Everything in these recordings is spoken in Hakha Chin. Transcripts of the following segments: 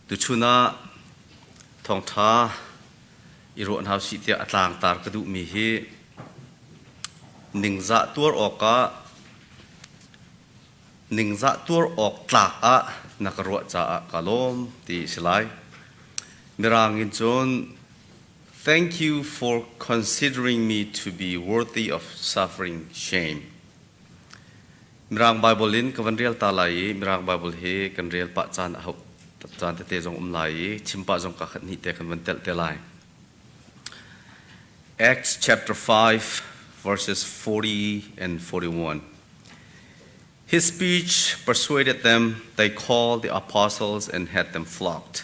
Tuchun ah thawngṭha i ruah hna usih tiah a tlangtar ka duhmi hi ningzah tuar awkah ningzah tuar awk tlak ah na ka ruah caah ka lawm ti a si lai. Mirang in cun Thank you for considering me to be worthy of suffering shame. Mirang Bible in ka van rel ta lai i Mirang Bible hi kan rel pah caan a hauh caan tete zong um lai i chim pah zong ka khat hnih te kan van telh te lai. Acts chapter 5 verses 40 and 41. His speech persuaded them. They called the apostles and had them flogged.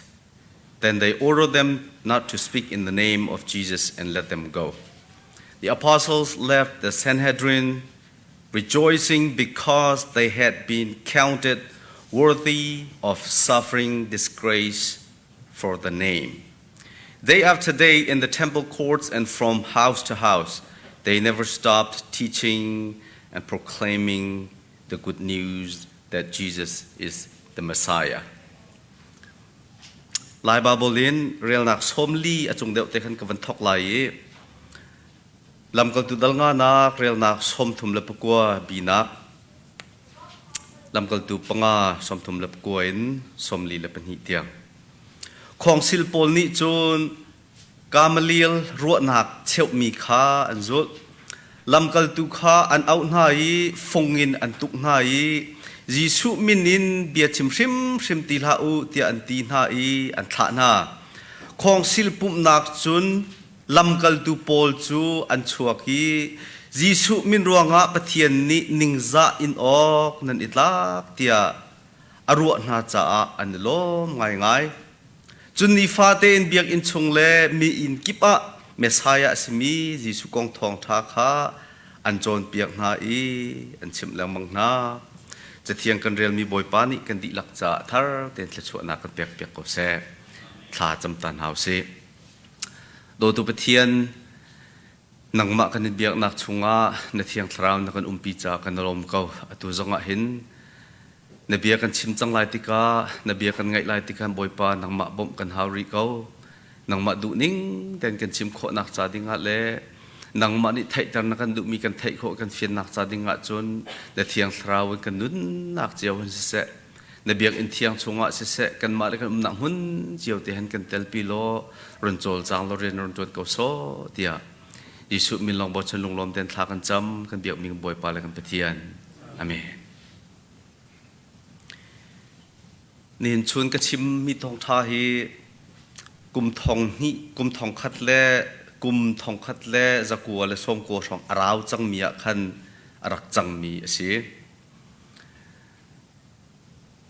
Then they ordered them not to speak in the name of Jesus and let them go. The apostles left the Sanhedrin rejoicing because they had been counted worthy of suffering disgrace for the name. Day after day in the temple courts and from house to house, they never stopped teaching and proclaiming the good news that Jesus is the Messiah. Lai Baibal in relnak 40 a cung deuh te khan ka van thawk lai i Lamkaltu dal nganak relnak 39 binak Lamkaltu panga 39 in 42 tiang. Khawngsil pawl nih cun Gamaliel ruahnak cheuhmi kha an zulh. Lamkaltu kha an auh hna i fung in an tuk hna i Jesuh min in bia chim hrimhrim ti hlah u tiah an ti hna i an thlah hna. Khawngsil pumhnak cun lamkaltu pawl cu an chuak i Jesuh min ruangah Pathian nih ningzah in awk nan i tlak tiah a ruah hna caah an i lawm ngaingai. Cun nifate in biakinn chung le mi inn kip ah Messiah a simi Jesuh kong thawngṭha kha an cawnpiak hna i an chimh lengmang hna. Cathiang kan relmi Bawipa nih kan dihlak caah thar tein thluachuahnak kan pekpiak ko seh. Thla cam ta hna u sih. Dawtu Pathian, nangmah kan in biaknak chungah na Thiang Thlarau na kan umpi caah kan i lawm ko. Atu zongah hin na bia kan chim cang lai tikah, na bia kan ngaih lai tikah Bawipa nangmah bawmh kan hau rih ko. Nangmah duhning tein kan chim khawhnak ca dingah le nangmah nih theihter na kan duhmi kan theih khawh kan fiannak ca dingah cun na Thiang Thlarau in kan nunnak cio hin siseh, na biakinn thiang chungah siseh kanmah le kan umnak hmun cio te han kan telpi law run cawlcang law rian run ṭuan ko sawh tiah Jesuh min lawng bochan lunglawm ten thla kan cam kan biakmi kan Bawipa le kan Pathian. Amen. Nihin chun ka chimmi thawngṭha hi kum thong hnih kum thong khat le kum thong khat le zakua le sawmkua hrawng a rau cangmi ah khan a rak cangmi a si.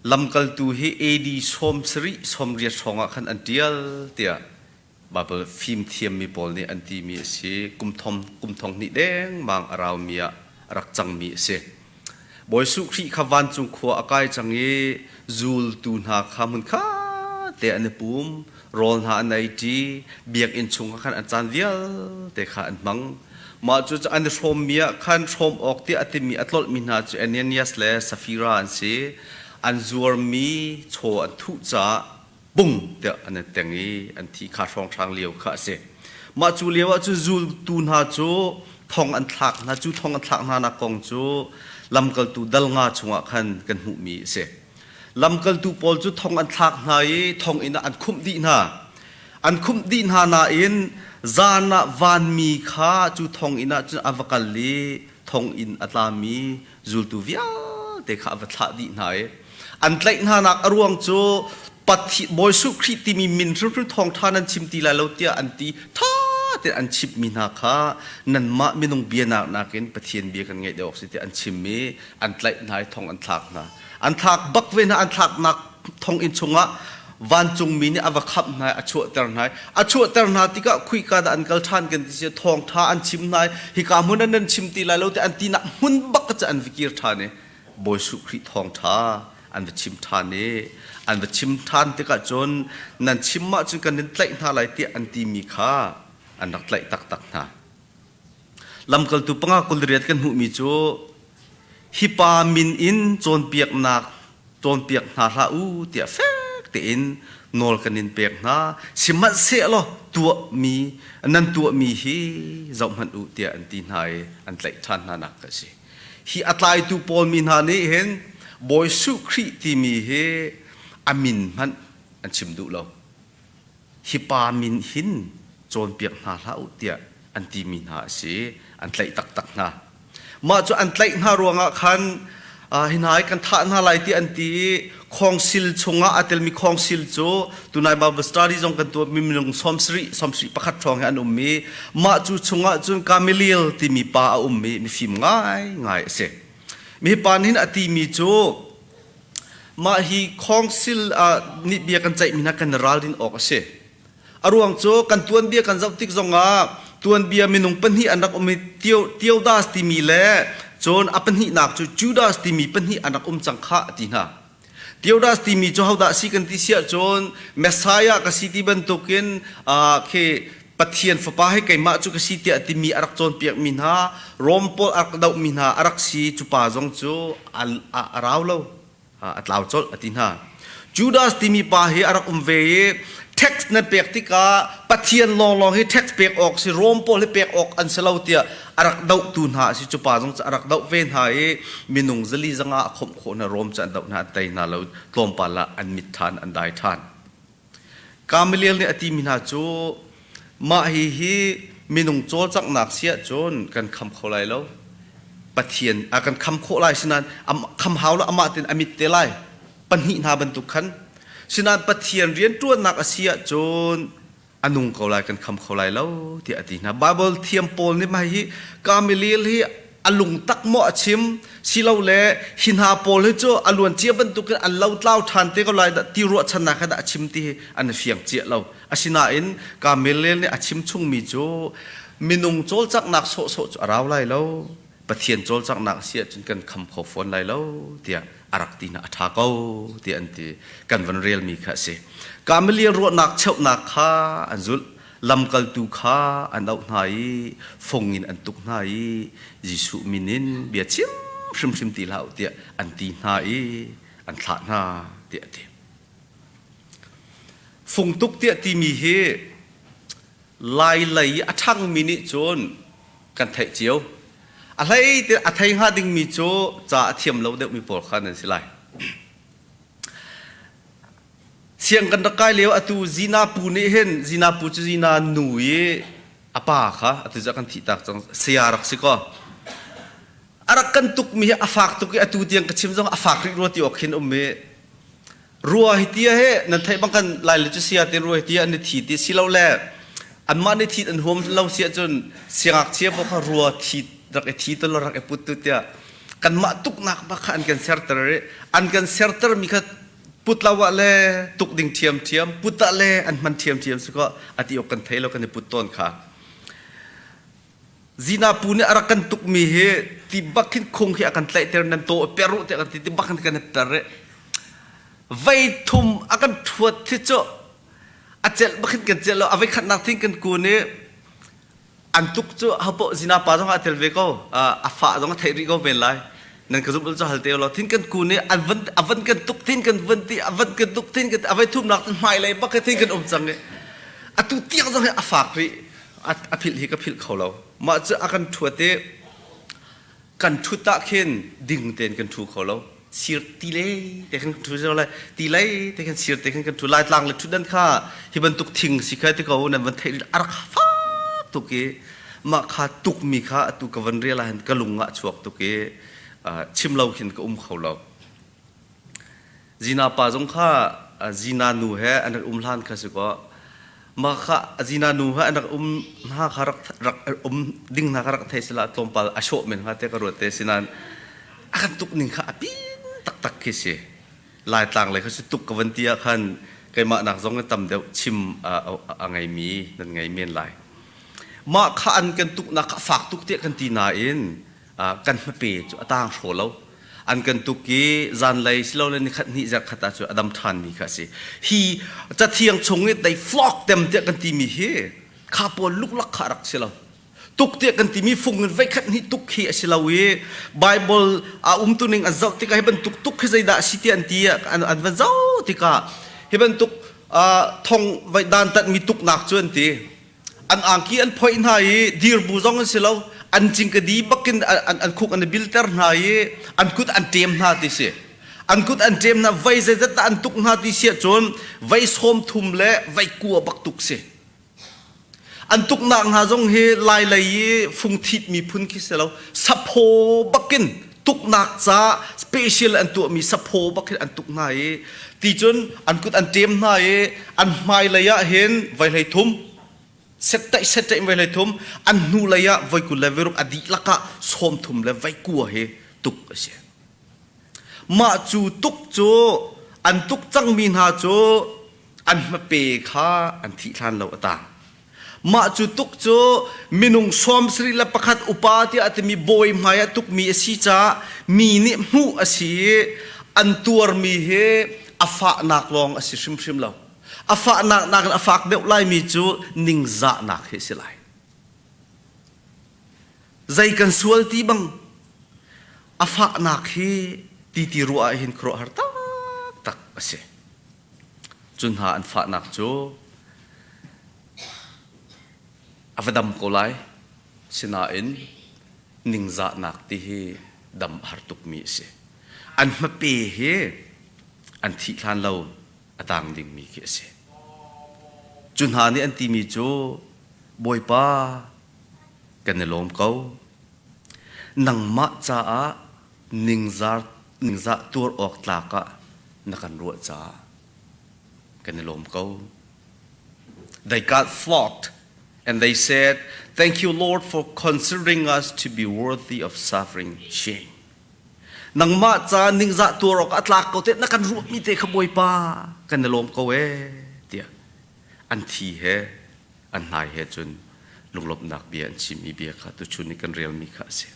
Lamkaltu hi AD 70 sawmriat hrawngah khan an ṭial tiah Baibal fimthiammi pawl nih an timi a si. Kum thong kum thong hnih dengmang a raumi ah a rak cangmi a si. Bawi Jesuh Khrih kha vancung khua a kai cang i zultu hna kha hmunkhat te an i pum, rawl hna an ei ṭi, biakinn chungah khan an caan vialte kha an hmang. Mah cu an i hrawmmi ah khan hrawm awk tiah a timi a tlolhmi hna cu Ananias le Safira an si. An zuarmi chaw an thuh caah bung tiah an i teng i an thi kha hrawnghrang lio kha a si. Mah cu lio ah cun zultu hna cu thong an thlak hna. Cu thong an thlak hna nak kong cu lamkaltu dal nga chungah khan kan hmuhmi a si. Lamkaltu pawl cu thong an thlak hna i thonginn ah an khumh dih hna. An khumh dih hna nain zan ah vanmi kha cu thonginn ah cun a va kal i thonginn a tlami zultu vialte kha a va thlah dih hna i an tlaih hnanak a ruang cu Bawi Jesuh Khrih timi min hrimhrim thawngṭha nan chim ti lai lo tiah an ti ṭha tein an chimhmi hna kha nanmah minung bianak nakin Pathian bia kan ngaih deuh awk si tiah an chim i an tlaih hna i thong an thlak hna. An thlak bak ve hna an thlaknak thonginn chungah vancungmi nih a va khamh hna i a chuahter hna i a chuahter hna tikah khuika dah an kal ṭhan kan ti si thawngṭha an chim hna i hika hmun ah nan chim ti lai lo tiah an tinak hmun bak cu an va kir ṭhan i Bawi Jesuh Khrih thawngṭha an va chim ṭhan i an va chim ṭhan tikah cun nan chim ahcun kan in tlaih hna lai tiah an timi kha an rak tlaih taktak hna. Lamkaltu panga 28 kan hmuhmi cu hi pa min in cawnpiaknak cawnpiak hna hlah u tiah fek tein nawl kan in pek hna. Sihmanhsehlaw tuahmi nan tuahmi hi zohhmanh u tiah an ti hna i an tlaih ṭhan hna nak a si. Hi a tlaitu pawl mi hna nih hin Bawi Jesuh Khrih timi hi a min hmanh an chim duh lo. Hi pa min hin cawnpiak hna hlah u tiah an timi hna a si. An tlaih taktak hna. Mah cu an tlaih hna ruangah khan hi hna hi kan thah hna lai ti an ti i khawngsil chungah aa telmi khawngsil cu tunai Bible study zong kan tuah mi minung 70 71 hrawng hi an um i mah cu chungah cun Gamaliel timi pa a um i mifim ngaingai a si. Mi pa nih a timi cu mah hi khawngsil nih bia kan ceihmi hna kan ralrin awk a si. A ruang cu kan tuanbia kan zoh tik zongah tuanbia minung pahnih an rak um i Theodas timi le cun a pahnihnak cu Judas timi pahnih an rak um cang khah a ti hna. Theodas timi cu hodah si kan ti siah cun Messiah ka si ti bantukin uh, khi Pathian fapa hi keimah cu ka si tiah timi a rak cawnpiakmi hna Rom pawl a rak dohmi hna a rak si cu pa zong cu a, a, a rau lo. A tlau colh a ti hna. Judas timi pa hi a rak um ve i tax nan pek tikah Pathian lawnglawng hi tax pek awk si Rom pawl hi pek awk an si lo tiah a rak dohtu hna a si cu pa zong cu a rak doh ve hna i minung zali zanga a khawmh khawh hna Rom cu an doh hna an tei hna lo tlawmpal ah an mit ṭhan an dai ṭhan. Gamaliel nih a timi hna cu mah hi hi minung cawlcanghnak si ahcun kan kham kho lai lo. Pathian a kan kham khawh lai sinain kham hau lo amah tein a mit te lai pahnih hna bantuk khan sinain Pathian rianṭuannak a si ahcun a nung ko lai kan kham kho lai lo tiah a ti hna. Bible thiam pawl nih mah hi Gamaliel hi a lungtak maw a chim silole hi hna pawl hi cu a luancia bantukin an lotlau ṭhan te ko lai dah ti ruahchannak he dah a chim ti hi an i fiang ciah lo. Asinain Gamaliel nih a chim chungmi cu minung cawlcanghnak sawhsawh cu a rau lai lo. Pathian cawlcanghnak a si ahcun kan kham kho fawn lai lo tiah a rak ti hna a ṭha ko tiah an ti. Kan van relmi kha a si. Gamaliel ruahnak cheuhnak kha an zulh. Lamkaltu kha an auh hna i fung in an tuk hna i Jesuh min in bia chim hrimhrim ti hlah u tiah an ti hna i an thlah hna tiah a ti. Fungtuk tiah timi hi Lai lei i a ṭhangmi nih cun kan theih cio. A hlei te a thei hnga dingmi cu ca a thiam lo deuhmi pawl kha nan si lai. Siang kan rak kai lio atu Zina pu nih hin Zina pu cu Zina nu i a pa kha atu cu a kan thih tak cang saya rak si kaw a rak kan tukmi hi a fak tuk i atu tiang ka chim zong a fak rih rua ti awk khin um i rua hi tia he nan theih bang kan lai le cu sia te rua hi tia an i thi ti si lo le anmah nih thit an huam lo si ahcun siangngakchia pawl kha rua thi rak i thi to lo rak i put tu tiah kanmah tuknak bak kha an kan serter i an kan serter mi kha put lo ah le tuk ding ṭhiamṭhiam put ah le an hman ṭhiamṭhiam si kaw a ti awk kan thei lo kan i put tawn kha Zina pu nih a rak kan tukmi hi ti bak khin khung khi a kan tlaihter nan taw per u tiah kan ti ti bak khin kan i per i vei thum a kan ṭhuat khi cu a celh bak khin kan celh lo a vei khatnak thing kan kun i An tuk cu hopoh zina pa zong a tel ve ko. A fa zong a theih rih ko men lai. Nan ka zumh cu hal te lo. Thin kan kun i an van a van kan tuk thin kan van ti a van kan tuk thin kan a vai thumnak cun hmai lei bak thin kan um cang i atu tiang zong hi a fak rih. A philh hi ka philh kho lo. Mah cu a kan ṭhuat i kan ṭhut ah khin ding tein kan ṭhu kho lo sir ti lei te khin kan ṭhu zio lai ti lei te khin sir te khin kan ṭhu laitlang le ṭhutdan kha hi bantuk thing si kha ti ko nan van theih a rak fak tuk i mah kha tukmi kha atu ka van rel ah hin ka lung ah chuak tuk i chim lo khin ka um kho lo Zina pa zong kha Zina nu he an rak um hlan kha si kaw mah kha Zina nu he an rak um hna kha rak rak um ding hna kha rak thei sila tlawmpal a sawh men hnga te ka ruat te sinan a kan tuk ning kha a pin taktak khi si Laitlang lei kha si tuk ka van ti ah khan keimah nak zong in tam deuh chim a ngeimi nan ngei men lai mah kha an kan tuknak kha fak tuk tiah kan ti nain kan hmape cu a tang hraw lo an kan tuk i zanlei silole nikhat hnih zarkhat ah cu a dam ṭhanmi kha a si hi cathiang chung i they flock them tiah kan timi hi kha pawl luklak kha a rak si lo tuk tiah kan timi fung in veikhat hnih tuk hi a si lo i Bible a umtu ning an zoh tikah hi bantuk tuk hi zeidah a si tiah an ti an van zoh tikah hi bantuk. Thong vai dantatmi tuknak cu an ti. An angki an phoih hna i dirbu zong an si lo. An cingkadi bakin an khuk an i bilter hna i an kut an ṭem hna ti si. An kut an ṭem hna vei zeizat dah an tuk hna ti si ahcun vei 30 le vei 90 bak tuk si. An tuknak hna zong hi Lailei i fungthit miphun khi si lo. Saphaw bakin tuknak ca special an tuahmi saphaw bak hin an tuk hna i ti cun an kut an ṭem hna i an hmailei ah hin voi 33 settaih settaih in voi 33 an hnulei ah voi 26 a dihlak ah 30 le 90 hi tuk a si. Mah cu tuk cu an tuk cangmi hna cu an hmape kha an thih hlan lo a tang. Mah cu tuk cu minung 71 upa tiah a timi bawi hmai ah tukmi a si caah mi nih hmuh a si i an tuarmi hi a fahnak lawng a si hrimhrim lo. A fahnak nakin a fak deuh laimi cu ningzahnak hi a si lai. Zei kan sual ti bang a fahnak hi ti ti ruah ah hin khuaruahhar taktak a si. Cu hna an fahnak cu a va dam ko lai. Sinain ningzahnak ti hi dam a har tukmi a si. An hmape hi an thih hlan lo a tang dingmi khi a si. Cu hna nih an timi cu Bawipa kan i lawm ko. Nangmah caah ningzar ningzah tuar awk tlak ah na kan ruah caah kan i lawm ko. They got flogged and they said, Thank you, Lord, for considering us to be worthy of suffering shame. Nangmah ca ningzah tuar awk a tlak ko te na kan ruahmi te kha Bawipa kan i lawm ko ee tiah an thi he an hnai he cun lunglawmhnak bia an chimmi bia kha tuchun i kan relmi kha a si.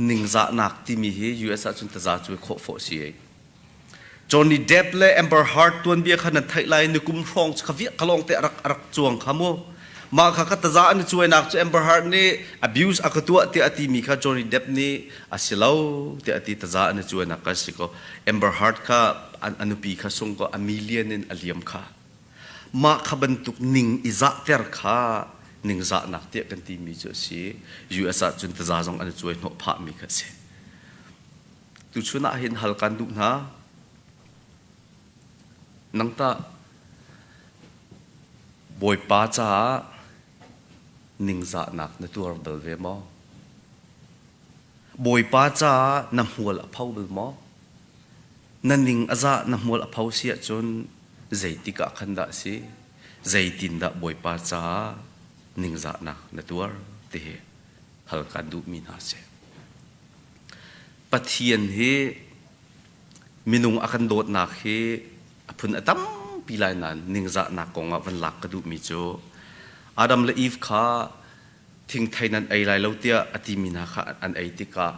Ningzahnak timi hi US ahcun taza cu khawh fawh si ei. Johnny Depp le Amber Heard tuanbia kha nan theih lai ni kum hrawng kha viak kha lawng te a rak a rak cuang kha mu. Mah kha ka taza an i cuainak cu Amber Heard nih abuse a ka tuah tiah a timi kha Johnny Depp nih a si lo tiah a ti taza an i cuainak kha si ko. Amber Heard kha a nupi kha sung ko a million in a liam kha. Mah kha bantuk ning i zahter kha ningzahnak tiah kan timi cu a si. US ah cun taza zong an i cuai hnawh phahmi kha a si. Tuchun ah hin hal kan duh hna. Nang tah Bawipa caah ningzahnak na tuar bal ve maw? Bawipa caah na hmual a pho bal maw? Na ning a zah na hmual a pho si ahcun zeitik ah khan dah a si? Zeitindah Bawipa caah ningzahnak na tuar ti hi hal kan duhmi hna a si. Pathian hi minung a kan dawtnak hi a phun a tampi lai nain ningzahnak kong ah van lak ka duhmi cu Adam le Eve kha thingthei nan ei lai lo tiah a timi hna kha an ei tikah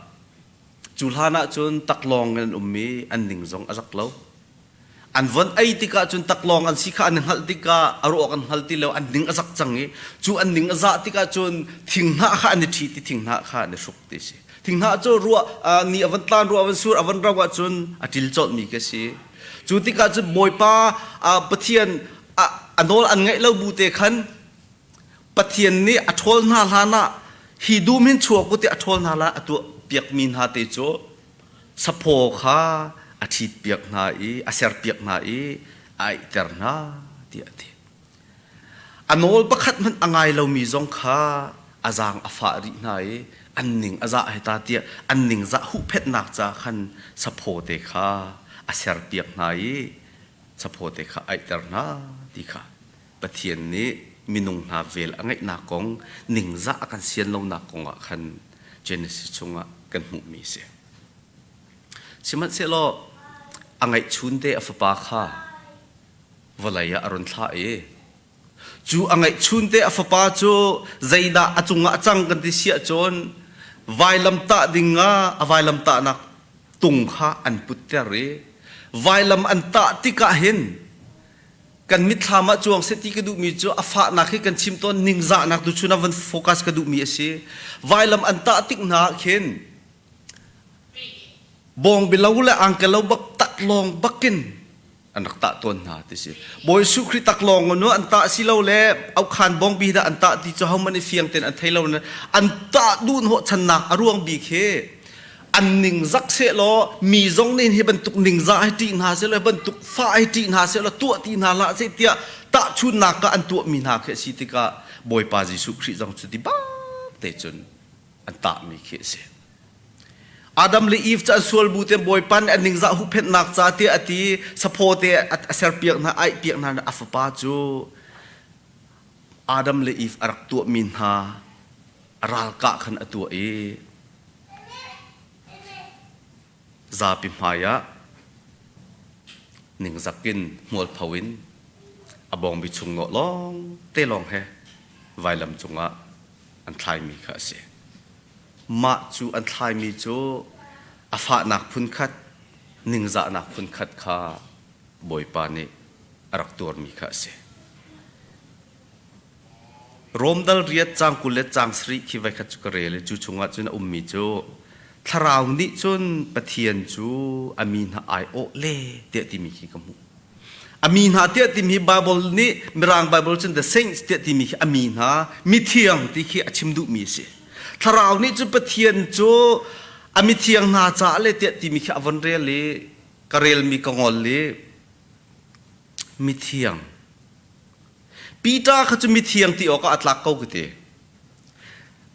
Cu hlan ahcun taklawng in an um i an ning zong a zak lo. An von ei tikah cun taklawng an si kha an hngalh tikah a ruak an hngal ti lo, an ning a zak cang i cu an ning a zah tikah cun thinghnah kha an i ṭhi ti thinghnah kha an i hruk ti a si. Thinghnah cu ruah ni a van tlan, ruah a van sur, a van ro ahcun a ṭil colhmi khi a si. Cu tikah cun Bawipa Pathian a nawl an ngaih lo bu te khan Pathian nih a ṭhawl hna hlan ah hi dum hin chuak u tiah a ṭhawl hna hlan a tuah piakmi hna te cu saphaw kha a ṭhitpiak hna i a serpiak hna i a aihter hna tiah a ti. A nawl pakhat hmanh a ngai lomi zong kha a zaang a fah rih hna i an ning a zah hei ta tiah an ningzah huhphenhnak ca khan saphaw te kha a serpiak hna i saphaw te kha aihter hna ti kha Pathian nih minung hna vel a ngeihnak kong ningzah a kan sian lonak kong ah khan Genesis chungah kan hmuhmi a si. Sihmanhsehlaw a ngeihchunte a fapa kha vawlei ah a run thlah i cu a ngeihchunte a fapa cu zeidah a cungah a cang kan ti si ahcun vailamtah dingah a vailamtahnak tung kha an putter i vailam an tah tikah hin Kan mitthlam ah cuang seh ti ka duhmi cu a fahnak hi kan chim tawn ningzahnak tu chun ah van focus ka duhmi a si. Vailam an tah tik hna ah khin bawngbi lo le angke lo bak tak lawng bakin An rak tah tawn hna ti si. Bawi Jesuh Khrih taklawng nu an tah si lo le aukhan bawngbi dah an tah ti cu hohmanh i fiang tein an thei lo an tah duh hnawh channak a ruang bik hi an ningzak sehlaw mi zong nih hi bantuk ningzah hi ṭih hna sehlaw hi bantuk fah hi ṭih hna sehlaw tuah ti hna hlah seh tiah tahchunnak ah an tuahmi hna khi a si tikah Bawipa Jesuh Khrih zong cu ti bak te cun an tahmi khi a si. Adam le Eve cu an sual bu te Bawipa nih an ningzah huhphenhnak ca tiah a ti saphaw te a serpiak hna aihpiak hna a fapa cu Adam le Eve a rak tuahmi hna a ralkah khan a tuah i zapi hmaiah ningzak in hmualpho in a bawngbi chung nawh lawng te lawng he vailam cungah an thlaimi kha a si. Mah cu an thlaimi cu a fahnak phunkhat, ningzahnak phunkhat kha Bawipa nih a rak tuarmi kha a si. Rom dal riat caang 20 le caang sarih khi voikhat cu ka rel i cu chungah cun a ummi cu Thlarau nih cun Pathian cu a mi hna aiawh le tiah timi khi ka hmuh. A mi hna tiah timi hi Bible nih Mirang Bible cun the saints tiah timi khi a mi hna mithiang ti khi a chim duhmi a si. Thlarau nih cun Pathian cu a mithiang hna caah le tiah timi khi a von rel i ka relmi ka ngol i mithiang Peter kha cu mithiang ti awkah a tlak ko ka ti.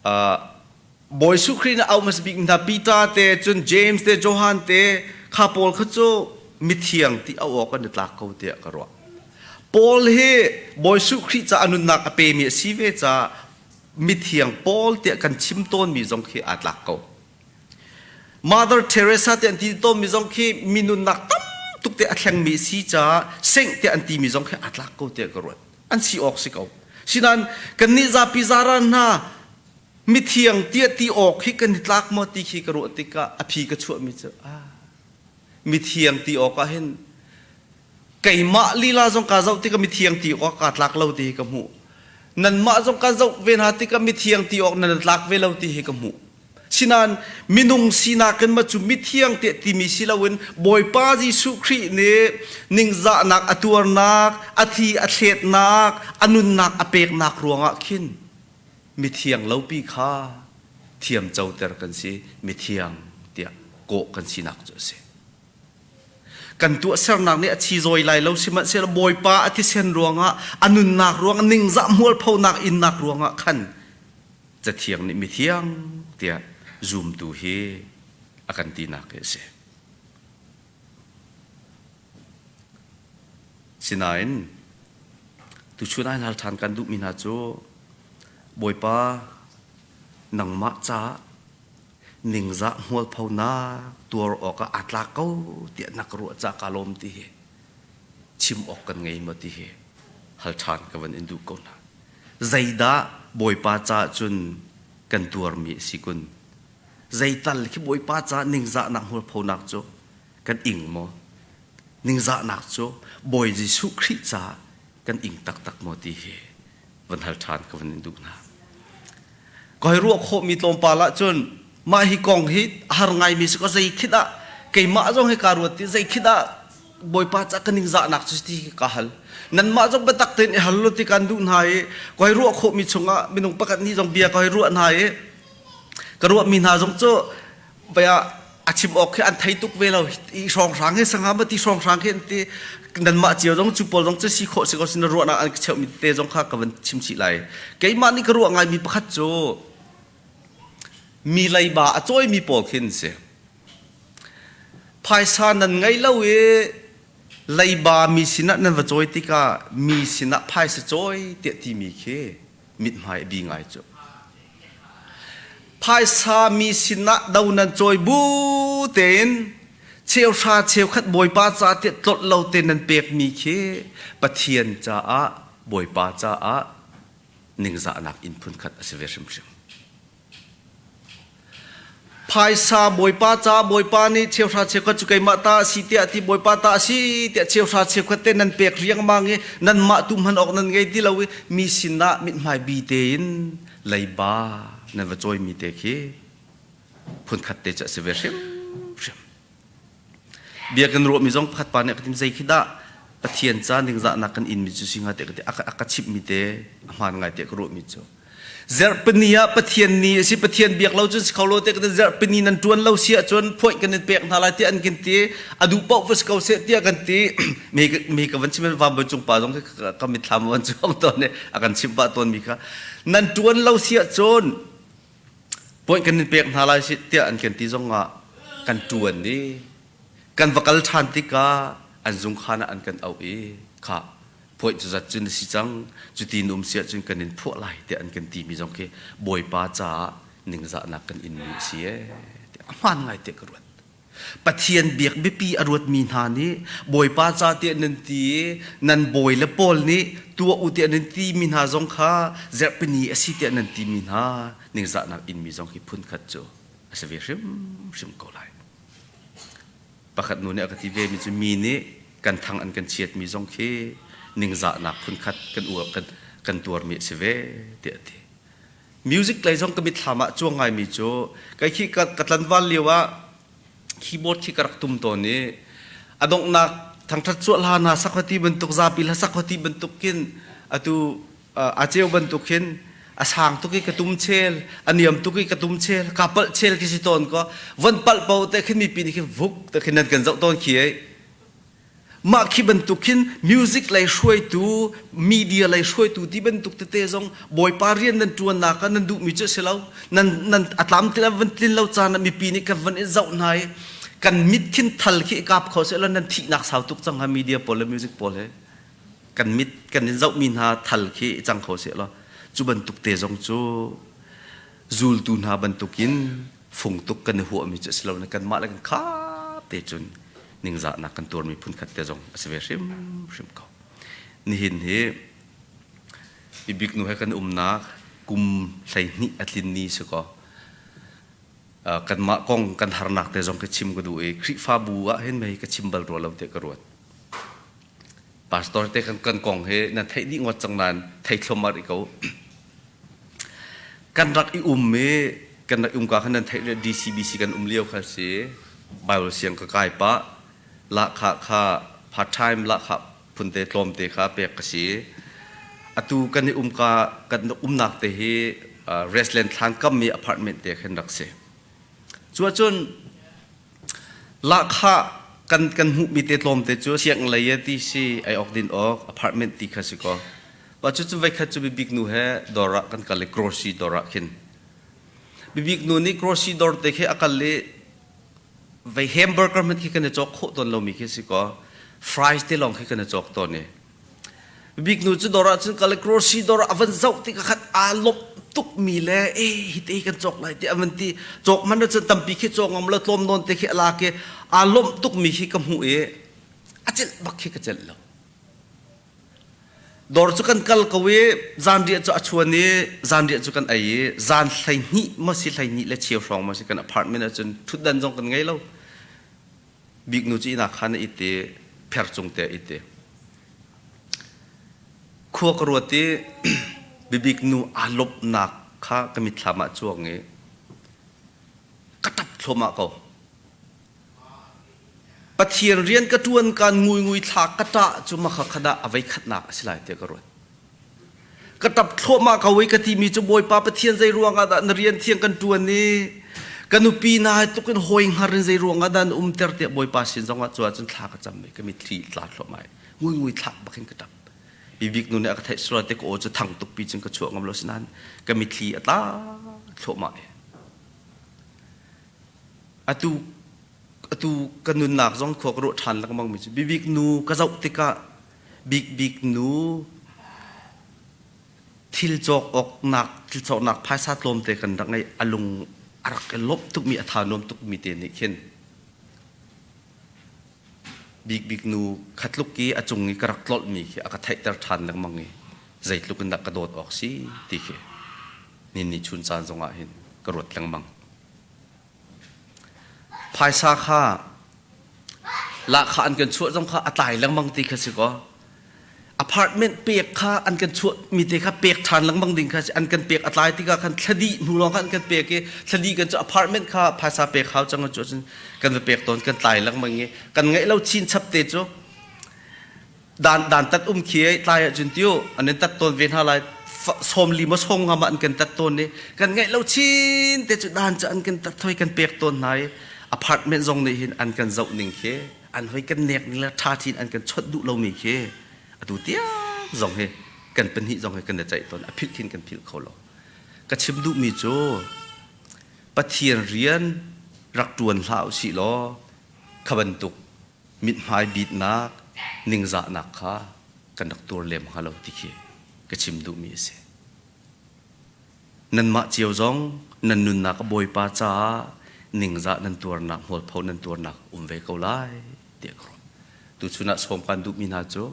Uh, Bawi Jesuh Khrih nih a auh hmasa bik hna Peter te cun James te Johan te kha pawl kha cu mithiang ti auh awk an i tlak ko tiah ka ruah. Paul hi Bawi Jesuh Khrih ca a nunnak a pemi a si ve caah mithiang Paul tiah kan chim tawnmi zong khi aa tlak ko. Mother Teresa te an ti tawnmi zong khi mi nunnak tam tuk te a thlengmi si caah saint te an timi zong khi aa tlak ko tiah ka ruat. An si awk si ko. Sinain kannih zapi zaran hna mithiang tiah ti awk hi kan i tlak maw ti khi ka ruah tikah a phi ka chuahmi cu ah mithiang ti awk ah hin keimah lila zong kaa zoh tikah mithiang ti awk kaa tlak lo ti hi ka hmuh. Nanmah zong ka zoh ve hna tikah mithiang ti awk nan tlak ve lo ti hi ka hmuh. Sinain minung sinak in ma cu mithiang tiah timi si loin Bawipa Jesuh Khrih nih ningzahnak a tuarnak, a thi a thletnak, a nunnak a peknak ruangah khin mithiang lopi kha thiam coter kan si, mithiang tiah kawh kan sinak cu a si. Kan tuahsernak nih a chizawi lai lo sihmanhsehlaw Bawipa a thisen ruangah, a nunnak ruangah, ningzah hmualphonak innak ruangah khan Cathiang nih mithiang tiah zumtu hi a kan tinak hi a si. Sinain tuchun ai hal ṭhan kan duhmi hna cu Bawipa nangmah caah ningzah hmualphonak tuar awkah aa tlak ko tiah na ka ruah caah kaa lawm ti hi chim awk kan ngei maw ti hi hal ṭhan ka van in duh ko hna. Zeidah Bawipa caah cun kan tuarmi a si kun? Zeital khi Bawipa caah ningzahnak hmualphonak cu kan ing maw? Ningzahnak cu Bawi Jesuh Khrih caah kan ing taktak maw ti hi van hal ṭhan ka van in duh hna. Ka hei ruah khawhmi tlawmpal ahcun mah hi kong hi a har ngaimi si ko zei khi dah keimah zong hi kaa ruat ti zei khi dah Bawipa ca ka ningzahnak cu ti ka hal. Nanmah zong biatak tein i hal lo ti kan duh hna i ka hei ruah khawhmi chungah minung pakhat nih zong bia ka hei ruah hna i ka ruahmi hna zong cu bia a chim awk khi an thei tuk ve lo i hrawnghrang he sangha ma ti hrawnghrang khi an ti nanmah cio zong cu pawl zong cu si khawh si ko sin ruahnak an ka cheuhmi te zong kha ka van chim chih lai keimah nih ka ruah ngaimi pakhat cu mi leiba a cawimi pawl khin si Phaisa nan ngei lo i leiba mi sinah nan va cawi tikah mi sinah phaisa cawi tiah timi khi mithmai a bi ngai cu. Phaisa mi sinah do nan cawi bu tein cheuhra cheukhat Bawipa ca tiah tlolh lo tein nan pekmi khi Pathian caah Bawipa caah ningzahnak inn phunkhat a si ve hrimhrim. Phaisa Bawipa ca Bawipa nih cheuhra cheukhat cu keimah ta a si tiah a ti Bawipa ta a si tiah cheuhra cheukhat te nan pek riangmang i nanmah tu hman awk nan ngei ti lo i mi sinah mithmai bi tein leiba nan va cawimi te khi phunkhat te cu a si ve hrimhrim. Bia kan ruahmi zong pakhat pa nih a ka tim zei khi dah? Pathian ca ningzahnak kan inmi cu si hnga tiah ka ti. A ka chimhmi te a hmaan ngai tiah ka ruahmi cu. Zarhpini ah Pathian ni a si, Pathian biak lo cun si kho lo tiah kan ti. Zarhpini nan ṭuan lo si ahcun phuaih kan in pek hna lai tiah an kan ti. A duh paoh va si ko seh tiah kan ti. Mi mi ka van chim Vanbawi cung pa zong khi ka mitthlam van cuang tawn i a kan chimh pah tawnmi kha. Nan ṭuan lo si ahcun puaih kan in pek hna lai si tiah an kan ti zong ah kan ṭuan i kan va kal ṭhan tikah an zungkhan ah an kan auh i khah phuah cu zat cun a si cang cuti in um si ahcun kan in phuah lai tiah an kan timi zong khi Bawipa caah ningzahnak kan inmi a si ee tiah a hmaan ngai tiah ka ruat. Pathian biak biapi a ruatmi hna nih Bawipa ca tiah nan ti i nan bawi le pawl nih tuah u tiah nan timi hna zong kha zerhpini a si tiah nan timi hna ningzahnak inmi zong khi phunkhat cu a si ve hrimhrim ko lai. Pakhat nu nih a ka ti ve mi cu mi nih kan thang an kan chiatmi zong khi ningzahnak phunkhat kan uar kan kan tuarmi a si ve tiah a ti. Music lei zong ka mitthlam ah cuang ngaimi cu kai khi ka, ka tlanval lio ah keyboard khi ka rak tum tawn i a donghnak thangthat suah hla hna sakhwati bantuk zapi hla sakhwati bantuk khin atu a ceu bantuk hin a sang tuk i ka tum chel a niam tuk i ka tum chel ka palh chel khi si tawn ko von palh po te khin mipi nih khin vuk te khin nan kan zoh tawn khi ei mah khi bantuk khin music lei hruaitu media lei hruaitu ti bantuk tete zong bawipa rian nan tuan nak ah nan duhmi cu si lo nan nan a tlam til van tlin lo caan ah mipi nih kan van i zoh hna i kan mit khin thal khi i kap kho se lo nan thihnak sau tuk cang ha media pawl le music pawl he kan mit kan in zohmi hna thal khi i cang kho seh law cu bantuk te zong cu zultu hna bantukin fung tuk kan i huahmi cu a si lo na kanmah le kan khap te cun ningzahnak kan tuarmi phunkhat te zong a si ve hrimhrim ko. Nihin hi bibik nu he kan umnak kum 12 a tlin ni si kaw kanmah kong kan harnak te zong ka chim ka duh i Khrihfabu ah hin mei ka chim bal rua lo tiah ka ruat. Pastor te kan kan kong hi nan theih dih ngawt cang nain thei thluahmah rih ko. Kan rak i um i kan rak um ka khan nan theih DCBC kan um lio kha si Bible siang ka kai pah lahkhah kha part time lahkhah phunte tlawmte kha pek ka si. Atu kan i um ka kan umnak te hi Restland thlan kam mi apartment te khan rak si. Cuahcun Lahkhah kan kan hmuhmi te tlawmte cu sianginn lei ah ti si ei awk din awk apartment ti kha si kaw. Mah cucu voikhat cu bibik nu he dawr ah kan kal i grocery dawr ah khin. Bibik nu nih grocery dawr te khi a kal i vei hamburger hmanh khi kan i cawk khawh tawn lomi khi si kaw fries te lawng khi kan i cawk tawn i Biknu cu dawr ah cun kal i grocery dawr ah a van zoh tik ah khan aa lawmh tukmi le e hi te kan cawk lai tiah a van ti. Cawk hmanh ah cun tampi khi cawk ngam lo tlawm nawn te khi a lak i aa lawmh tukmi khi ka hmuh i a celh bak khi ka celh lo. Dawr cu kan kal ko i zanriah cu a chuan i zanriah cu kan ei i zan 12 maw si 12 le cheu hrawng maw si kan apartment ah cun ṭhutdan zong kan ngei lo. Biknu cu inn ah khan a it i pher cung te a it i khua ka ruat i bibik nu aa lawmhnak kha ka mitthlam ah cuang i ka ṭap thluahmah ko. Pathian rian ka ṭuan kaan nguingui thla ka ṭah cu makha kha dah a voikhatnak a si lai tiah ka ruat. Ka ṭap thluahmah ko i ka timi cu Bawipa Pathian zei ruangah dah na rian thiang kan ṭuan i ka nupi na hai tluk in hawi hngar in zei ruangah dah na umter tiah Bawipa sin zongah cu ahcun thla ka cam i ka mitthli tla thluahmah i nguingui thlak bak in ka ṭap. Bibik nu nih a ka theih sual te ka aw cu thang tukpi cun ka chuah ngam lo sinain ka mitthli a tla thluahmah i atu atu ka nunnak zong khua ka ruah ṭhan lengmang mi cu bibik nu ka zoh tikah Bikbik nu thil cawk awknak thil cawknak phaisa tlawmte kan rak ngeih a lung a rak i lawmh tukmi a tha nuam tukmi te nih khin bikbik nu khatluk i a cung i ka rak tlolhmi khi a ka theihter ṭhan lengmang i zeitluk in dah ka dawt awk si ti khi ni ni chun caan zongah hin ka ruat lengmang. Phaisa kha lahkhah an kan chuah zong kha a tlai lengmang ti kha si kaw apartment pek kha an kan chuah mi te kha pek ṭhan lengmang ding kha si an kan pek a tlai tikah khan thladi hnu lawng kha an kan pek i thladi kan cu apartment kha phaisa pek hau cang cu cun kan va pek tawn kan tlai lengmang i kan ngeih lo chin chap te cu. Dan dan tat um khi ei tlai ahcun tiu an in tat tawn ve hna lai 40 maw sawm nga ma an kan tat tawn ni kan ngaih lo chin te cu dan cu an kan tat thoi kan pek tawn hna i apartment zong nih hin an kan zoh ning khi an hoi kan nek ning le tha thin an kan chawt duh lomi khi atu tiang zong hi kan pahnih zong hi kan i ceih tawn a philh khin kan philh kho lo ka chim duhmi cu Pathian rian rak ṭuan hlah usih law kha bantuk mithmai bitnak ningzahnak kha kan rak tuar lem hnga lo ti khi ka chim duhmi a si. Nanmah cio zong nan nunnak a Bawipa caah ningzah nan tuarnak hmualpho nan tuarnak um ve ko lai tiah ka ruah. Tuchun ah sawm kan duhmi hna cu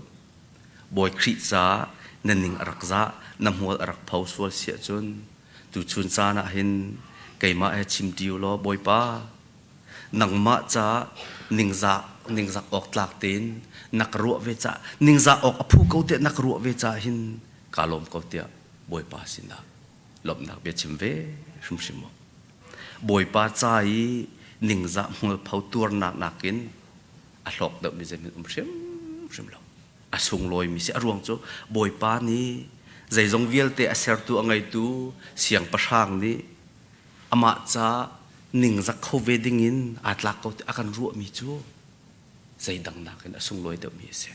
Bawi Khrih caah na ning a rak zah, na hmual a rak pho sual si ahcun tuchun caan ah hin keimah he chim ṭi u law Bawipa nangmah caah ningzah ningzak awk tlak tein na ka ruah ve caah ningzah awk a phu ko tiah na ka ruah ve caah hin kaa lawm ko tiah Bawipa sinah lawmhnak bia chim ve hrimhrim mu. Bawipa ca i ningzah hmualpho tuarnak nakin a hlawk deuhmi zeihmanh um hrimhrim lo. A sunglawimi si a ruang cu Bawipa nih zeizong vialte a sertu a ngeitu siangpahrang nih amah ca ningzak kho ve dingin aa tlak ko ti a kan ruahmi cu zeidang nakin a sunglawi deuhmi a si.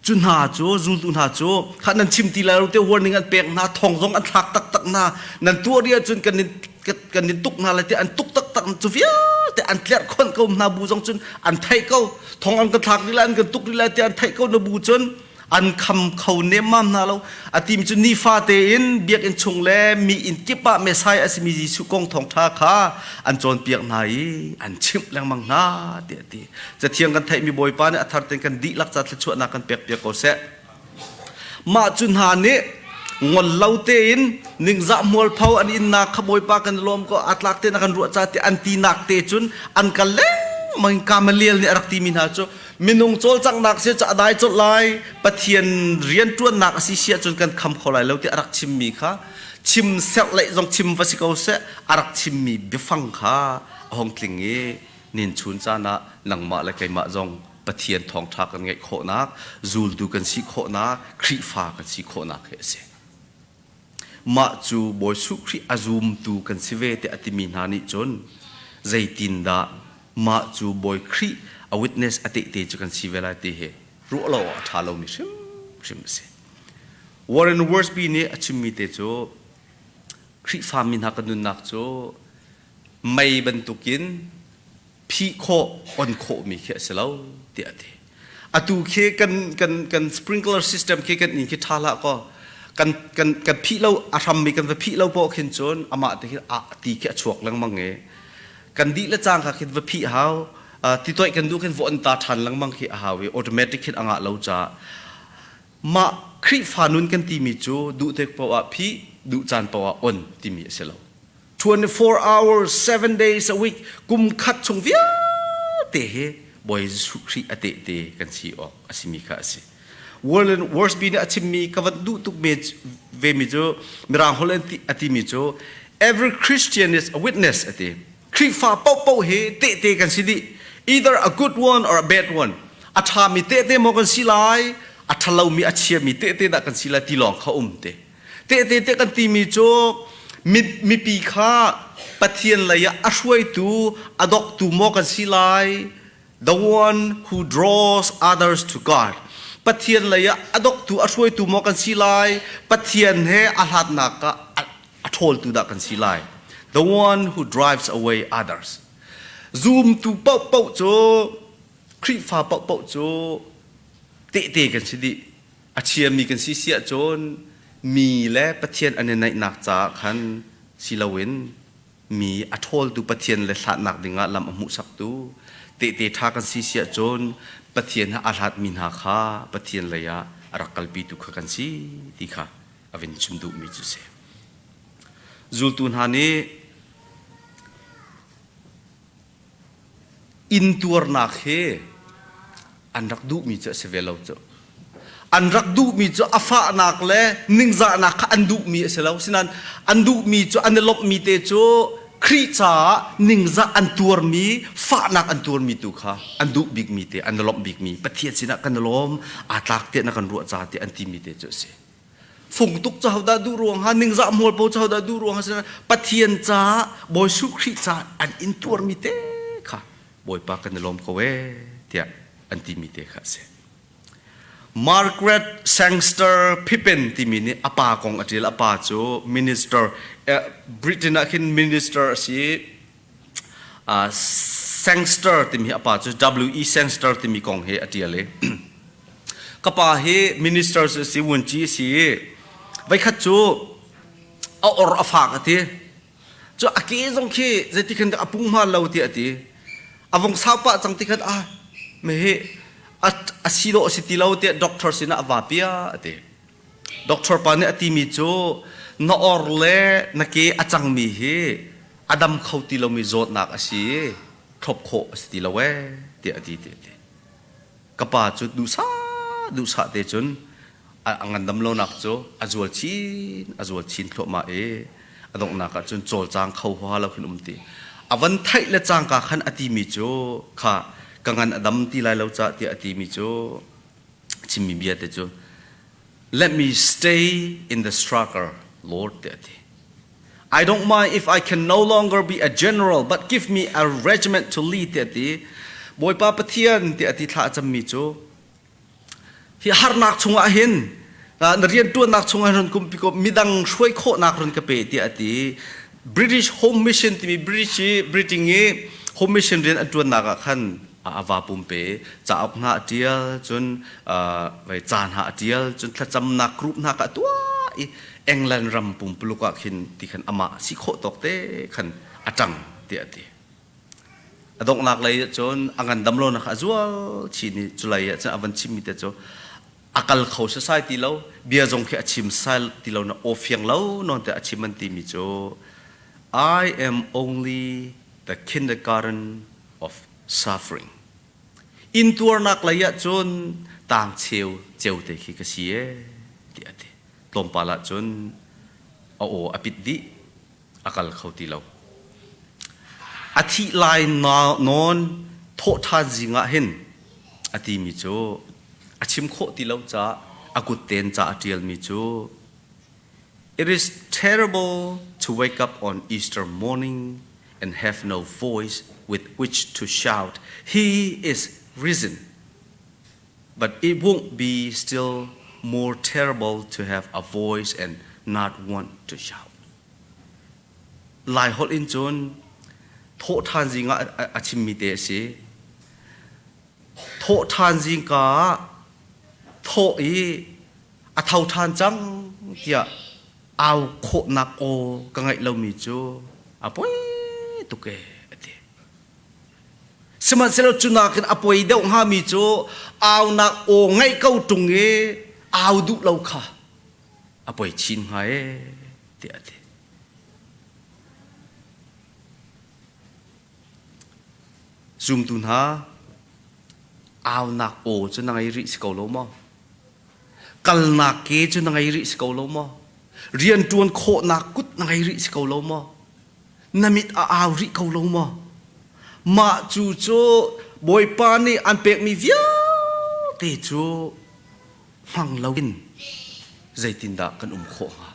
Cu hna cu zultu hna cu kha nan chim ti lai lo te warning an pek hna thong zong an thlak taktak hna nan tuah ri ahcun kan in kan in tuk hna lai te an tuk taktak cu vialte an tlerh khonh ko hna bu zong cun an theih ko thong an kan thlak rih lai an kan tuk rih lai te an theih ko na bu cun an kham kho nemmam hna lo a tim cu nifa tein biakinn chung le mi inn kip ah Messiah a simi Jesuh kong thawngṭha kha an cawnpiak hna i an chimh lengmang hna tiah a ti cathiang kan theihmi Bawipa nih a thar tein kan dihlak ca thluachuahnak kan pekpiak ko seh mah cu hna nih ngol lo tein ningzah mualpho an innak kha Bawipa kan lawm ko aa tlak tein a kan ruah ca ti an tinak te cun an kal lengmang in Gamaliel nih a rak timi hna cu minung cawlcanghnak si cu a dai colh lai Pathian rianṭuannak a si si ahcun kan kham kho lai lo ti a rak chimmi kha chim serhleih zong chim va si ko seh a rak chimmi biafang kha a hung tling i nin chun caan ah nangmah le keimah zong Pathian thawngṭha kan ngeih khawhnak zultu kan si khawhnak Khrihfa kan si khawhnak hi a si. Mah cu Bawi Jesuh Khrih a zumtu kan si ve tiah a timi hna nih cun zeitindah mah cu Bawi Khrih a witness a tehte cu kan si ve lai ti hi ruah lo awk a ṭha lomi hrimhrim a si. Warren Wiersbe nih a chimmi te cu Khrihfami hna kan nunnak cu mei bantukin phih khawh on khawhmi khi a si lo tiah a ti. Atu khi kan kan kan sprinkler system khi kan inn khi ṭha hlah kaw kan kan kan phih lo a hrammi kan va phih lo poah khin cun amah te khi a ti khi a chuak lengmang i kan dih le cangka khin va phih hau ti toih kan duh khin va on ta ṭhan lengmang khi a hau i automatic khin a ngah lo caah mah Khrihfa nun kan timi cu duh tik poah ah phih duh caan poah ah on timi a si lo. 24 hours, 7 days a week, kum khat chung vialte hi Bawi Jesuh Khrih a tehte kan si awk a simi kha a si. Warren Wiersbe nih a chimmi ka van duh tuk ve mi cu Mirang holh a timi cu every Christian is a witness a ti. Khrihfa paohpaoh hi tehte kan si dih. Either a good one or a bad one. A ṭhami tehte maw kan si lai, a ṭhalomi a chiami tehte dah kan si lai ti lawng kha um te. Tehte te kan timi cu mipi kha Pathian lei ah a hruaitu, a doktu maw kan si lai? The one who draws others to God. Pathian lei ah a doktu, a hruaitu maw kan si lai? Pathian he a hlatnak ah a ṭhawltu dah kan si lai? The one who drives away others. Zumtu paohpaoh cu Khrihfa paohpaoh cu tehte kan si dih. A chiami kan si si ahcun mi le Pathian an i naihnak caah khan si loin mi a ṭhawltu Pathian le hlatnak dingah lam a hmuhsaktu tehte ṭha kan si si ahcun Pathian he aa hlatmi hna kha Pathian lei ah a rak kalpitu kha kan si ti kha a vin chim duhmi cu a si. Zultu hna nih Intuarnak hi an rak duhmi cu a si ve lo cu. An rak duhmi cu a fahnak le ningzahnak kha an duhmi a si lo. Sinain an duhmi cu an i lawmhmi te cu Khrih caah ningzah an tuarmi, fahnak an tuarmi tu kha an duh bikmi te, an lawmh bikmi, Pathian sinah kan lawm, aa tlak tiah na kan ruah ca tiah an timi te cu a si. Fung tuk cu hodah duh ruang ha, ningzah mualpo cu hodah duh ruang ha sinain Pathian caah, Bawi Jesuh Khrih caah an intuarmi te kha Bawipa kan i lawm ko ee tiah an timi te kha a si. Margaret Sangster Pippin timi nih a pa kong a ṭial. A pa cu minister, Britain ah khin minister a si. Sangster timi hi a pa cu W.E. Sangster timi kong hi a ṭial i ka pa hi minister a si, vuanci a si i voikhat cu a or a fak a ti. Cu a ke zong khi zeiti khan a pung hma lo tiah a ti. A vung sau pah cang ti khan ah mehi a si dawh a si ti lo tiah doctor sinah a va pia a ti. Doctor pa nih a timi cu na or le na ke a cangmi hi a dam kho ti lomi zawtnak a si i thlop khawh a si ti lo ee tiah a ti ti a ti. Ka pa cu duhsah duhsah te cun a ngandam lonak cu a zual chin a zual chin thluahmah i a donghnak ah cun cawlcang kho huaha lo khin um ti a van theih le cangka khan a timi cu kha ka ngan a dam ti lai lo ca tiah a timi cu chimmi bia te cu let me stay in the struggle lord tiah a ti I don't mind if I can no longer be a general but give me a regiment to lead tiah a ti Bawipa Pathian tiah a ti thla a cammi cu Hi harnak chungah hin na rianṭuannak chungah run kumpi ko midang hruai khawhnak run ka pe tiah a ti. British Home Mission timi British i Britain i Home Mission rian an ṭuannak ah khan a va pumpe cauk hna a ṭial cun ca hna a ṭial cun thlacamnak group hna kha a tuah i England ram pumpuluk ah khin ti khan amah si khawh tawk te khan a ṭang tiah a ti. A donghnak lei ahcun a ngandam lonak a zual chin i culei ahcun a van chimmi te cu a kal kho sasai ti lo bia zong khi a chim sai ti lo na aw fiang lo nawn te a chim an timi cu I am only the kindergarten of suffering. Intuarnak lei ahcun tang cheu ceu te khi ka si ee tiah a ti. Tlawmpal ahcun a aw a pit dih. A kal kho ti lo. A thih lai nawn thawhṭhan zing ah hin a timi cu a chim khawh ti lo caah a kut tein ca a ṭialmi cu It is terrible to wake up on Easter morning and have no voice with which to shout, He is risen. But it won't be still more terrible to have a voice and not want to shout. Lai holh in cun thawhṭhan zing ah a chimmi te a si. Thawhṭhan zingka ah thawh i a tho ṭhan cang tiah au khawhnak aw ka ngeih lomi cu a poi tuk ee a ti. Sihmanhsehlaw cu nakin a poi deuh hngami cu aunak aw ngeih ko ṭung i au duh lo kha a poi chin hnga ee tiah a ti. Zumtu hna, aunak aw cu na ngei rih si ko lo maw? Kalnak ke cu na ngei rih si ko lo maw? Rianṭuan khawhnak kut na ngei rih si ko lo maw? Na mit a au rih ko lo maw? Mah cu cu Bawipa nih an pekmi vialte cu hmang loin zeitindah kan um khawh hnga?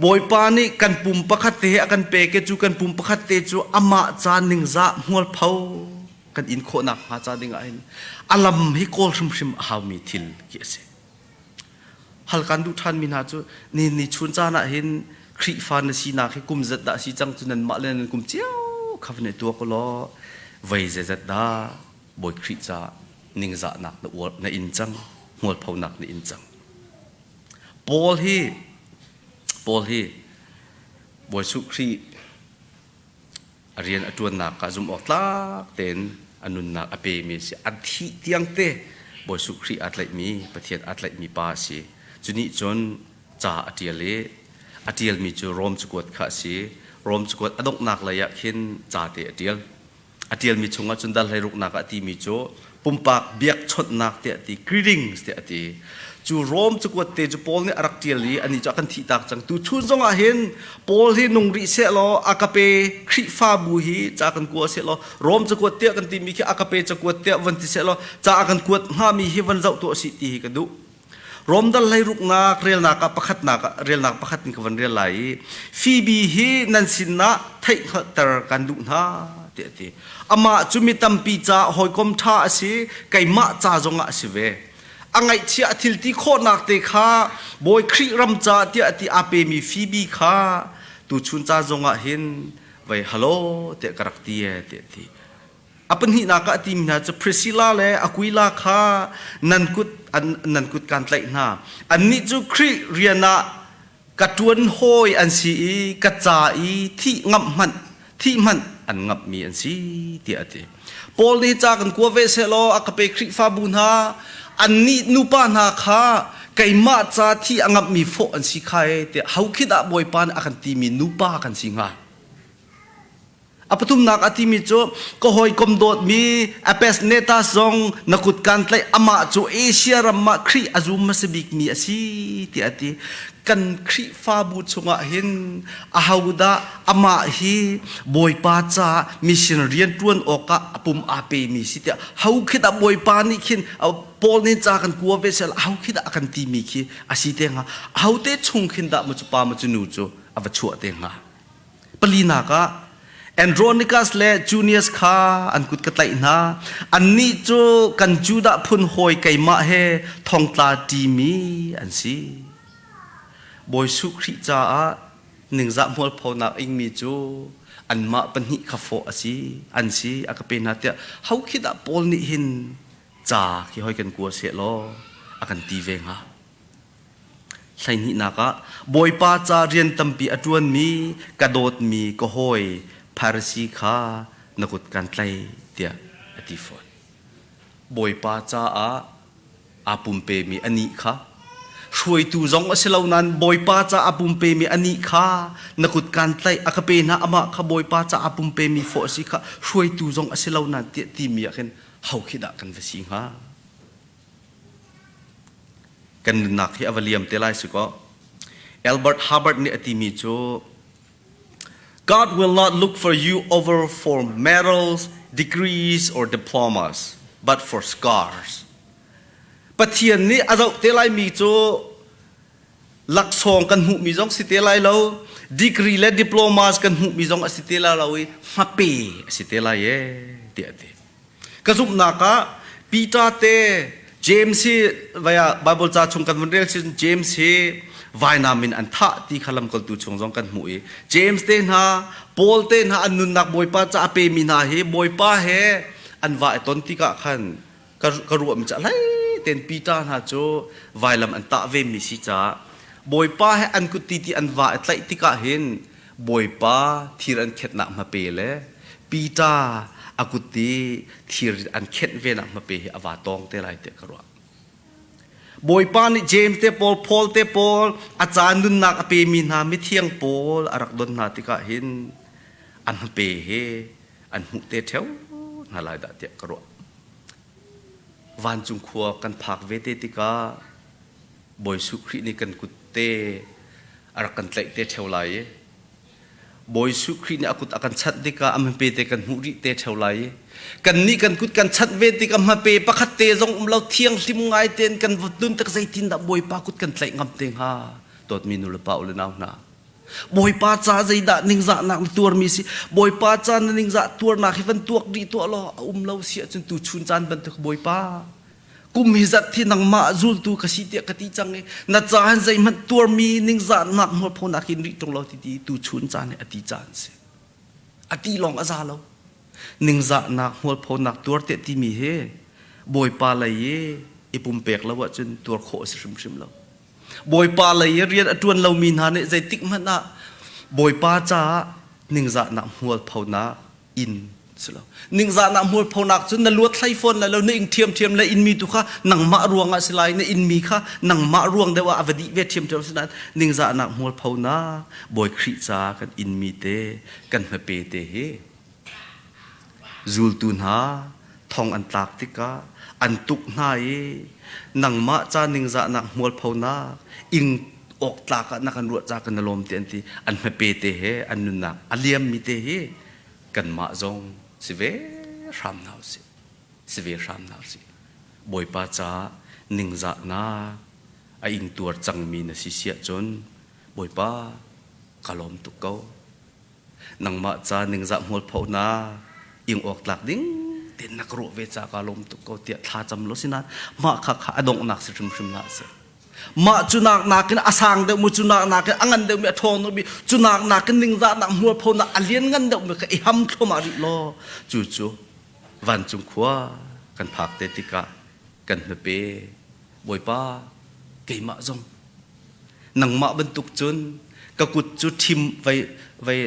Bawipa nih kan pum pakhat te he a kan pek i cu kan pum pakhat te cu amah ca ningzah hmualpho kan in khawhnak hnga ca dingah hin a lam hi kawl hrimhrim a haumi thil khi a si. Hal kan duh ṭhanmi hna cu ni ni chun caan ah hin Khrihfa na sinak hi kum zat dah si cang cu nanmah le nan kum cio kha van i tuak u law vei zeizat dah Bawi Khrih caah ningzahnak na uar na in cang hmualphonak na in cang. Paul hi Paul hi Bawi Jesuh Khrih a rian a ṭuannak ah zumh awk tlak tein a nunnak a pemi a si. A thih tiang te Bawi Jesuh Khrih aa tlaihmi, Pathian aa tlaihmi pa a si. Cu nih cun ca a ṭial i a ṭialmi cu Rom cakuat kha a si. Rom cakuat a donghnak lei ah khin ca te a ṭial. A ṭialmi chungah cun dal hleiruknak ah a timi cu Pumpak biakchawnhnak tiah a ti, greetings tiah a ti. Cu Rom cakuat te cu Paul nih a rak ṭial i anih cu a kan thihtak cang. Tu chun zongah hin Paul hi nung rih sehlaw a ka pe Khrihfabu hi ca kan kua sehlaw Rom cakuat tiah kan timi khi a ka pe cakuat tiah van ti sehlaw ca a kan kuat hngami hi van zoh tuah sih ti hi ka duh. Rom dal hleiruknak relnak ah pakhatnak ah relnak pakhat in ka van rel lai i Phoebe hi nan sinah theihhngalhter kan duh hna tiah a ti. Amah cu mi tampi ca hawikom ṭha a si, keimah ca zongah a si ve. A ngaihchia a thil ti khawhnak te kha Bawi Khrih ram ca tiah a ti aa pemi Phoebe kha tuchun ca zongah hin vei halo tiah ka rak ti ee tiah a ti. A pahnihnak ah a timi hna cu Priscilla le Aquila kha nan kut an, nan kut kan tlaih hna. Annih cu Khrih rian ah ka ṭuan hawi an si i ka ca i thih ngamh hmanh thih hmanh an ngamhmi an si tiah a ti. Paul nih ca kan kua ve sehlaw a ka pe Khrihfabu hna annih nupa hna kha keimah ca thih a ngamhmi fawh an si kha e tiah ho khi dah Bawipa nih a kan timi nupa kan si hnga? A pathumnak a timi cu ka hawikom dawtmi Epesnetas zong na kut kan tlaih amah cu Asia ram ah Khrih a zum hmasa bikmi a si tiah a ti. Kan Khrihfabu chungah hin ahodah amah hi Bawipa caah mission rian ṭuan awkah a pum aa pemi si tiah ho khi dah Bawipa nih khin Paul nih ca kan kua ve sel ho khi dah a kan timi khi a si te hnga ahote chung khin dah maw cu pa maw cu nu cu a va chuah te hnga Palinak ah Andronicus le Junius kha an kut ka tlaih hna. Annih cu kan Judah phun hawi keimah he thongtla ṭimi an si. Bawi Jesuh Khrih caah ningzah hmualphonak ingmi cu anmah pahnih kha fawh a si, an si a ka pe hna tiah ho khi dah Paul nih hin ca khi hoi kan kua seh law a kan ti ve hnga. Hleihnihnak ah Bawipa ca rian tampi a ṭuanmi ka dawtmi ka hawi Pharisee kha na kut kan tlaih tiah a ti fawn. Bawipa caah aa pumpemi anih kha hruaitu zong a si lo nain Bawipa ca aa pumpemi anih kha na kut kan tlaih a ka pe hna amah kha Bawipa ca aa pumpemi fawh a si kha hruaitu zong a si lo nain tiah timi ah khin ho khi dah kan va si hnga? Kan nunnak hi a va liam te lai si kaw. Albert Hubbard nih a timi cu God will not look for you over for medals, degrees or diplomas, but for scars. Pathian nih a zoh te laimi cu laksawng kan hmuhmi zong si te lai lo, degree le diplomas kan hmuhmi zong a si te lai lo i hmape a si te lai ee tiah a ti. Ka zumhnak ah Peter te James hi vaya Bible ca chung kan vun rel sin James hi vainam in an thah ti kha lamkaltu chung zong kan hmuh i James te hna Paul te hna an nunnak Bawipa ca a pemi hna hi Bawipa he an va i ton tikah khan ka, ka ruahmi ca hlei ten Peter hna cu vailam an tah ve mi si caah Bawipa he an kut ti ti an va i tlaih tikah hin Bawipa thir an khetnak hmape le Peter a kut i thir an khenh venak hmape hi a va tawng te lai tiah ka ruah. Bawipa nih James te pawl, Paul te pawl a ca nunnak a pemi hna mithiang pawl a rak don hna tikah hin a hmape he an hmuh te ṭheo hna lai dah tiah ka ruah. Vancung khua kan phak ve te tikah Bawi Jesuh Khrih nih kan kut te a rak kan tlaih te ṭheo lai i Bawi Jesuh Khrih nih a kut a kan chanh tikah a hmape te kan hmuh rih te ṭheo lai i kannih kan kut kan chanh ve tik a hmape pakhat te zong um lo thianghlim ngai tein kan va tlun tik zeitindah Bawipa kut kan tlaih ngam te hnga dawtmi nu le pa u le nau hna Bawipa ca zeidah ningzahnak na tuarmi si Bawipa ca na ningzah tuarnak hi van tuak dih tuah law a um lo si ahcun tu chun caan bantuk Bawipa kum hi zat hi nangmah zultu ka si tiah ka ti cang i na caan zeihmanh tuarmi ningzahnak hmualphonak in rih ṭung lo ti ti tu chun caan hi a ti caan si a ti lawng a za lo ningzahnak hmualphonak tuar te timi hi bawipa lei i i pumpek lo ahcun tuar khawh a si hrimhrim lo bawipa lei i rian a ṭuan lomi hna nih zeitik hmanh ah bawipa caah ningzahnak hmualphonak inn si lo ningzahnak hmualphonak cu na luat hlei fawn lai lo na ing ṭhiamṭhiam le inmi tu kha nangmah ruangah si lai na inmi kha nangmah ruang deuh ah a va dih ve ṭhiamṭhiam si nain ningzahnak hmualphonak Bawi Khrih ca kan inmi te kan hmape te hi zultu hna. Thong an tlak tikah an tuk hna i nangmah ca ningzahnak hmualphonak ing awk tlak ah na kan ruah ca kan i lawm ti an ti. An hmape te he an nunnak a liammi te hi kanmah zong si ve hram hna usih. Si ve hram hna usih. Bawipa caah ningzahnak a ingtuar cangmi na si siah cun Bawipa ka lawm tuk ko. Nangmah ca ningzah hmualphonak ing awk tlak ding tein na ka ruah ve ca ka lawm tuk ko tiah thla cam lo sinain mah kha kha a donghnak si hrimhrim hlah seh. Mah cu nak nakin a sang deuh mu cu nak nakin a ngan deuh mi a ṭhawng deuh mi cu nak nakin ningzahnak hmualphonak a lian ngan deuh mi kha i ham thluahmah rih law cu cu vancung khua kan phak te tikah kan hmape Bawipa keimah zong nangmah bantuk cun ka kut cu ṭhim vei vei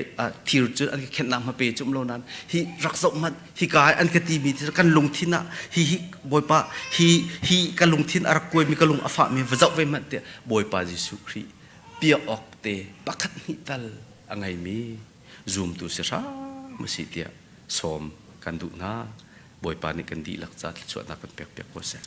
thir cun an ka khenhnak hmape cu um lo nain hi rak zoh hmanh hika i an ka timi cu kan lungthin ah hi hi Bawipa hi hi ka lungthin a rak kuaimi ka lung a fahmi va zoh ve hmanh tiah Bawipa Jesuh Khrih piah awk te pakhat hnih tal a ngeimi zumtu si hram a si tiah sawm kan duh hna. Bawipa nih kan dihlak ca thluachuahnak kan pekpiak ko seh.